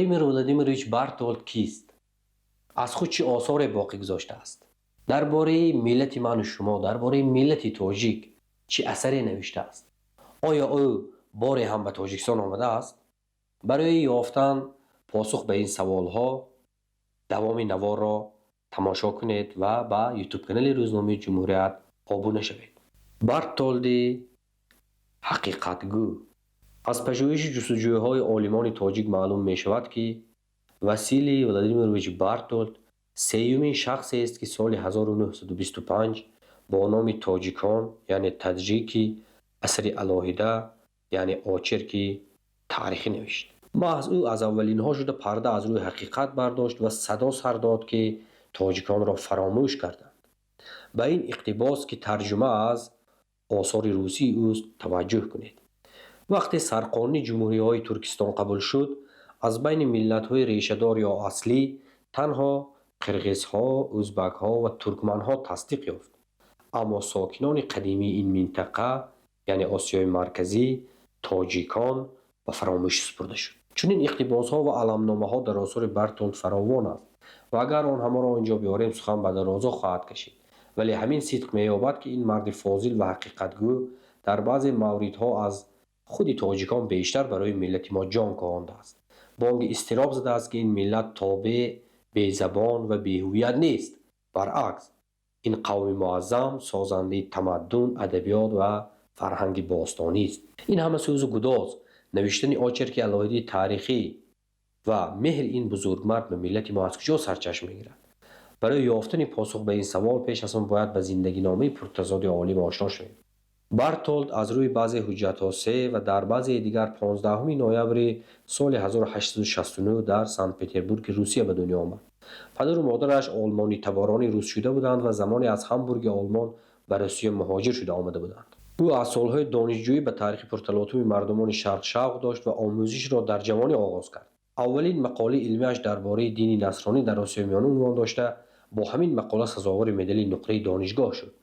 Владимир Владимирович Бартолд кист? Аз худ чӣ осоре боқӣ гузоштааст? Дар бораи миллати ману шумо, дар бораи миллати тоҷик чӣ асаре навиштааст? Оё ӯ боре ҳам ба Тоҷикистон омадааст? Барои ёфтан посух ба ин саволҳо давоми наворро тамошо кунед ва ба ютуб-канали рӯзномаи Ҷумҳурият обуна шавед. Бартолди ҳақиқатгӯ. Аз пажӯҳишу ҷустуҷӯҳои олимони тоҷик маълум мешавад, ки Василий Владимирович Бартолд сеюмин шахсест, ки соли 1925 бо номи Тоҷикон, яъне Таджики, асари алоҳида, яъне очерки таърихӣ навишт. Маҳз ӯ аз аввалинҳо шуда парда аз рӯи ҳақиқат бардошт ва садо сар дод, ки тоҷиконро фаромӯш карданд. Ба ин иқтибос, ки тарҷума аз осори русии ӯст, таваҷҷӯҳ кунед. Вақте Сарқонуни ҷумҳуриҳои Туркистон қабул шуд, аз байни миллатҳои решадор ё аслӣ танҳо қирғизҳо, ӯзбакҳо ва туркманҳо тасдиқ ёфт. Аммо сокинони қадимии ин минтақа, яъне Осиёи Марказӣ, тоҷикон ба фаромӯшӣ супурда шуд. Чунин иқтибосҳо ва аламномаҳо дар осори Бартолд фаровон аст ва агар он ҳамаро ин ҷо биёрем, сухан ба дарозо хоҳад кашид. Вале ҳамин сидқ меёбад, ки ин марди фозил ва ҳақиқатгӯ дар баъзе мавридҳо аз худи тоҷикон бештар барои миллати мо ҷон коҳондааст. Бонги изтироб задааст, ки ин миллат тобеъ, безабон ва беҳуввият нест. Баръакс, ин қавми муаззам созандаи тамаддун, адабиёт ва фарҳанги бостонист. Ин ҳама сӯзу гудоз, навиштани очерки алоҳидаи таърихӣ ва меҳри ин бузургмард ба миллати мо аз куҷо сарчашм мегирад? Барои ёфтани посух ба ин савол пеш аз он бояд ба зиндагиномаи пуртазоди олим ошно шавем. Бартолд аз рӯи баъзе ҳуҷҷатҳо се ва дар баъзеи дигар 15 ноябри соли 1869 дар Санкт-Петербурги Русия ба дунё омад. Падару модараш олмонитаборони рус шуда буданд ва замоне аз Ҳамбурги Олмон ба Русия муҳоҷир шуда омада буданд. Ӯ аз солҳои донишҷӯӣ ба таърихи пурталотуми мардумони Шарқ шавқ дошт ва омӯзишро дар ҷавонӣ оғоз кард. Аввалин мақолаи илмиаш дар бораи дини насронӣ дар Осиёи Миёна унвон дошта, бо ҳамин мақола сазовори медали нуқраи донишгоҳ шуд.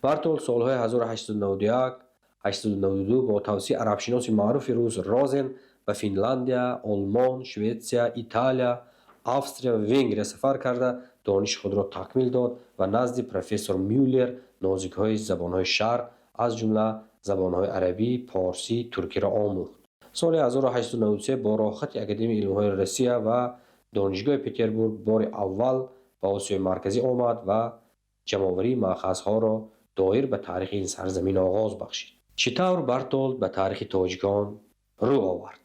Бартолд солҳои 1891 892 бо тавсияи арабшиноси маъруфи рус Розен ба Финляндия, Олмон, Шветсия, Италия, Австрия ва Венгрия сафар карда, дониши худро такмил дод ва назди профессор Мюллер нозукиҳои забонҳои Шарқ, аз ҷумла забонҳои арабӣ, порсӣ, туркиро омӯхт. Соли 1893 бо роҳхати Академияи илмҳои Россия ва Донишгоҳи Петербург бори аввал ба Осиёи Марказӣ омад ва ҷамъоварии маъхазҳоро доир ба таърихи ин сарзамин оғоз бахшид. Чӣ тавр Бартолд ба таърихи тоҷикон рӯ овард?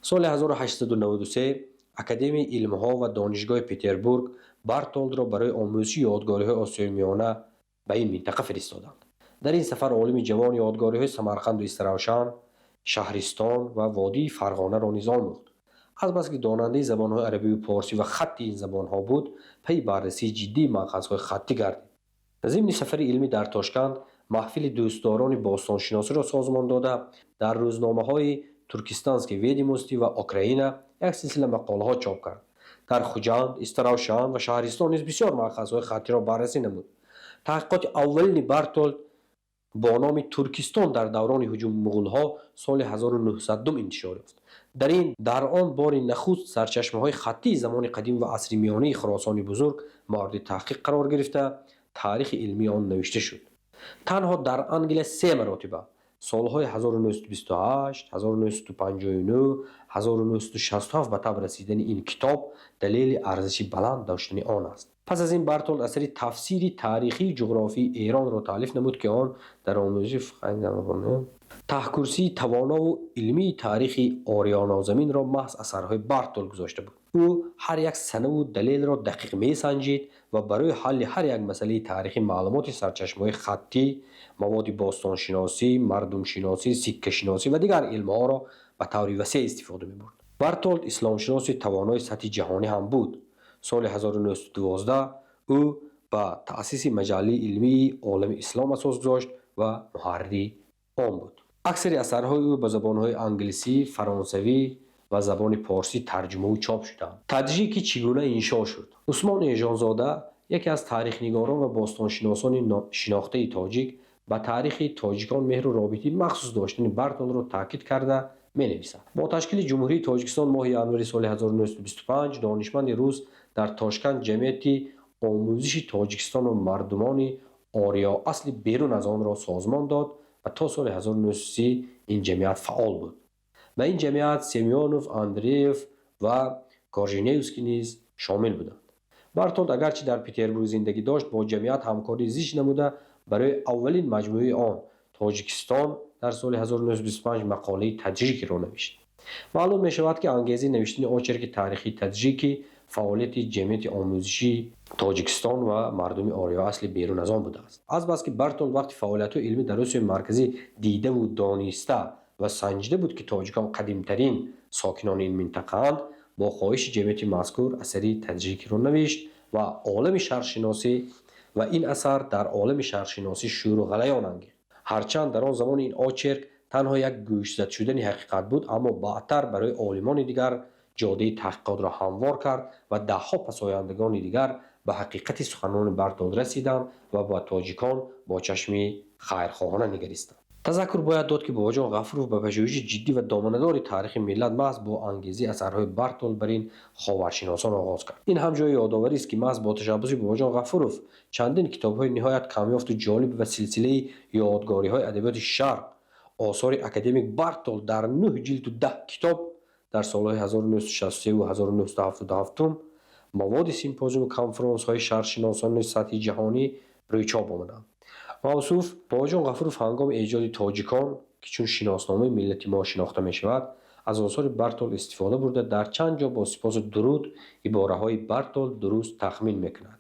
Соли 1893 Академияи илмҳо ва Донишгоҳи Петербург Бартолдро барои омӯзиши ёдгориҳои Осиёи Миёна ба ин минтақа фиристоданд. Дар ин сафар олими ҷавон ёдгориҳои Самарқанду Истаравшан, Шаҳристон ва водии Фарғонаро низ омӯхт. Азбаски донандаи забонҳои арабиву порсӣ ва хатти ин забонҳо буд, пайи баррасии ҷиддии маъхазҳои хаттӣ гардид. Зимни сафари илмӣ дар Тошканд маҳфили дӯстдорони бостоншиносиро созмон дода, дар рӯзномаҳои Туркестанские ведомости ва Украина як силсила мақолаҳо чоп кард. Дар Хуҷанд, Истаравшан ва Шаҳристон низ бисёр маъхазҳои хаттиро баррасӣ намуд. Таҳқиқоти аввалини Бартолд бо номи Туркистон дар даврони ҳуҷуми муғулҳо соли 1902 интишор ёфт. Дар ин дар он бори нахуст сарчашмаҳои хаттии замони қадим ва асри миёнаи Хуросони Бузург мавриди таҳқиқ қарор гирифта, таърихи илмии он навишта шуд. Танҳо дар Англия се маротиба солҳои 1928, 1959, 1967 ба таб расидани ин китоб далели арзиши баланд доштани он аст. Пас аз ин Бартолд асари Тафсири таърихии ҷуғрофии Эронро таълиф намуд, ки он дар омӯзиши таҳкурсии тавонову илмии таърихи Ориёнозаминро маҳз асарҳои Бартолд гузошта буд. Ӯ ҳар як санаву далелро дақиқ месанҷид ва барои ҳалли ҳар як масъалаи таърихӣ маълумоти сарчашмаҳои хаттӣ, маводи бостоншиносӣ, мардумшиносӣ, сиккашиносӣ ва дигар илмҳоро ба таври васеъ истифода мебурд. Бартолд исломшиноси тавонои сатҳи ҷаҳонӣ ҳам буд. Соли 1912 ӯ ба таъсиси маҷаллаи илмии Олами Ислом асос гузошт ва муҳаррири он буд. Аксари асарҳои ӯ ба забонҳои англисӣ, фаронсавӣ ва забони порсӣ тарҷумаву чоп шуданд. Таджики чӣ гуна иншо шуд? Усмон Эжонзода, яке аз таърихнигорон ва бостоншиносони шинохтаи тоҷик, ба таърихи тоҷикон меҳру робитаи махсус доштани Бартолдро таъкид карда. Менависад: бо ташкили Ҷумҳурии Тоҷикистон моҳи январи соли 1925 донишманди рус дар Тошканд Ҷамъияти омӯзиши Тоҷикистон ва мардумони ориёасли берун аз онро созмон дод ва то соли 1930 ин ҷамъият фаъол буд. Ба ин ҷамъият Семёнов, Андреев ва Корженевский низ шомил буданд. Бартолд агарчи дар Петербург зиндагӣ дошт, бо ҷамъият ҳамкории зич намуда, барои аввалин маҷмӯаи он, «Тоҷикистон», дар соли 1925 мақолаи таджикиро навишт. Маълум мешавад, ки ангезаи навиштани очерки таърихии таджикӣ фаъолияти Ҷамъияти омӯзишии Тоҷикистон ва мардуми ориёасли берун аз он будааст. Азбаски Бартолд вақти фаъолиятҳои илмӣ дар Осиёи Марказӣ дидаву дониста ва санҷида буд, ки тоҷикон қадимтарин сокинони ин минтақаанд, бо хоҳиши ҷамъияти мазкур асари таджикиро навишт ва ин асар дар олами шарқшиносӣ шӯру ғалаён ангехт. Ҳарчанд дар он замон ин очерк танҳо як гӯшзад шудани ҳақиқат буд, аммо баъдтар барои олимони дигар ҷодаи таҳқиқотро ҳамвор кард ва даҳҳо пасояндагони дигар ба ҳақиқати суханони Бартолд расиданд ва ба тоҷикон бо чашми хайрхоҳона нигаристанд. Тазаккур бояд дод, ки Бобоҷон Ғафуров ба пажӯҳиши ҷиддӣ ва доманадори таърихи миллат маҳз бо ангезаи асарҳои Бартолд бар ин ховаршиносон оғоз кард. Ин ҳам ҷои ёдоварист, ки маҳз бо ташаббуси Бобоҷон Ғафуров чандин китобҳои ниҳоят камёфту ҷолиб ва силсилаи ёдгориҳои адабиёти Шарқ, осори академик Бартолд дар нӯҳ ҷилду 10 китоб дар солҳои 1963 1977, маводи симпозиуму конфронсҳои шарқшиносони сатҳи ҷаҳонӣ рӯи чоп омаданд. Мавсуф Бобоҷон Ғафуров ҳангоми эҷоди «Тоҷикон», ки чун шиносномаи миллати мо шинохта мешавад, аз осори Бартолд истифода бурда, дар чанд ҷо бо сипосу дуруд ибораҳои Бартолд дуруст тахмин мекунад.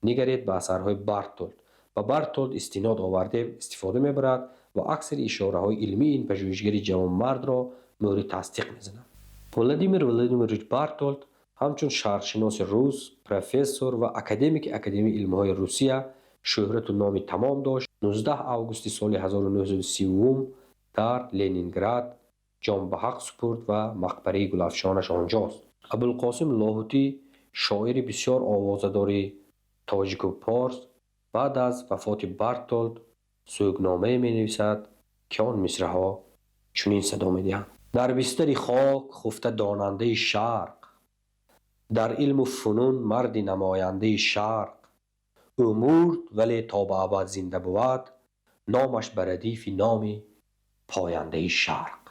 «Нигаред ба асарҳои Бартолд», ба Бартолд истинод овардем, истифода мебарад ва аксари ишораҳои илмии ин пажӯҳишгари ҷавонмардро мӯҳри тасдиқ мезанад. Владимир Владимирович Бартолд ҳамчун шарқшиноси рус, профессор ва академики Академияи илмҳои Русия шӯҳрату номи тамом дошт. 19 августи соли 1930 дар Ленинград ҷон ба ҳақ супурд ва мақбараи гулафшонаш онҷост. Абулқосим Лоҳутӣ, шоири бисёр овозадори тоҷику порс, баъд аз вафоти Бартолд сӯгномае менависад, ки он мисраҳо чунин садо медиҳанд: Дар бистари хок хуфта донандаи Шарқ, дар илму фунун марди намояндаи Шарқ, ӯ мурд, вале то ба абад зинда бувад номаш ба радифи номи пояндаи Шарқ.